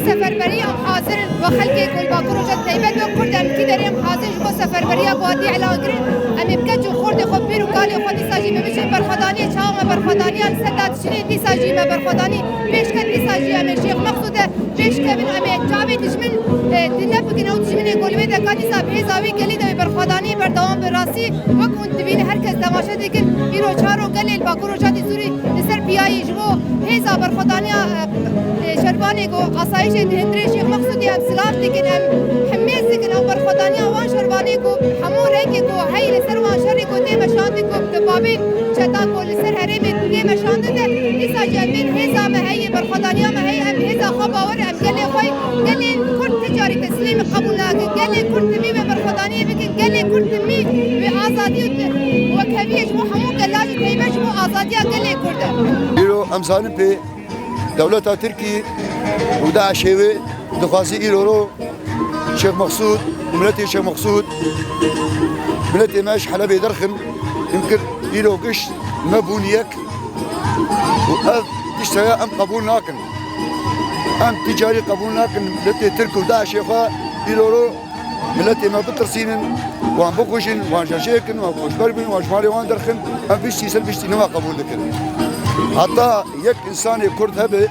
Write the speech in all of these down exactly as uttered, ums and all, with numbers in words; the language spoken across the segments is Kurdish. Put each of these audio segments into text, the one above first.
Seferberî em hazir in, we xelkê ku li Bakur Rojhilat, taybet wek Kurd em li kî derê em hazir in ji bo seferberiya ku hatiye îlankirin. Em ê bi keç û xortê xwe, pîr û kalê xwe dîsa jî bibiçin berxwedaniyê. Çawa me berxwedaniya li ser da dişinê, dîsa jî me berxwedanî pêşket, dîsa jî em ê Şêx Mexsûde pêşkevin, em ê çavê dijmin, e, tune bikin, ew dijminê ku li wê deka dîsa bi hêza wî gelî de wê berxwedaniyê berdewam be. Rastî wek hûn dibînin, her kes temaşe dikin, îro çar ro gelê li Bakur Rojhilatê Sûrî li ser piyayî ji bo hêza berxwedaniya, e, e, şervanê ku asayişê di hundirê Şêx Mexsûdê em silav dikin, em hemêz dikin ew berxwedaniya wan şervanê ku hemû rengê ku heyî li ser wan şerê ku tê meşandin ku bi bavê çeta ku li ser herêmê tê meşandin de, dîsa jî em bên hêza me heye, berxwedaniya me heye, em hêza xwe bawer, em gelê xwe, gelê Kurd ti carî teslîmî qebûl nakin. Gelê Kurd divê me berxwedaniyê bikin. Gelê Kurd divê wê azadî û wekheviyê ji bo hemû gela jî teybe ji bo azadiya gelê Kurd e. Îro em zanin pê dewleta Tirkî û DAIŞê wê dixwazî îro ro Şêx Mexsûd û miletê Şêx Mexsûd, miletê me ji Helebê derxin, him kir îro giş me bûn yek û ev tişt heye em qebûl nakin. Em ti carî qebûl nakin miletê Tirk û DAIŞê xwe îro ro miletê me bitirsînin, wan bikujin, wan jejê kin, wan koçber bin, wan ji malê wan derxin, em viştî ser viştî nima qebûl dikin. Heta yek însanê Kurd hebe,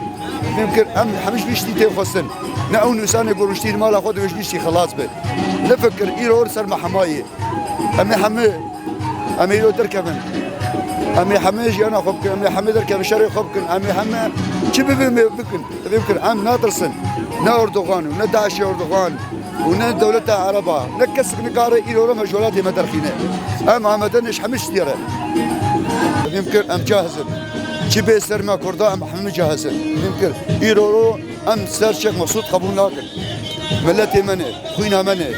fêm kir, em hemî ji viştî tê xwestin. Ne ew nûsanê ku rûştî li mala xwe divê ji viştî xelas be. Nefikir îro li ser me hema yê. Em ê hemî, em ê îro derkevin. Em ê hemî jiyana xwe bikin, em ê hemî derkevin, şerê xwe bikin, em ê hemî çi bibin bikin. Divê bikin, em natirsin. Ne Erdogan û ne DAIŞê Erdogan û ne dewleta Ereba, ne kesek nikare îro re me ji welatê me derxîne. Em amade ne ji hemî tiştî re. Divê bikin, em cahiz in. Çi bê ser me Kurda, em hemî cahiz in. Divê bikin, îro ro em ser Şêx Mesûd qebûl nakin. Miletê me ne, xwîna me ne.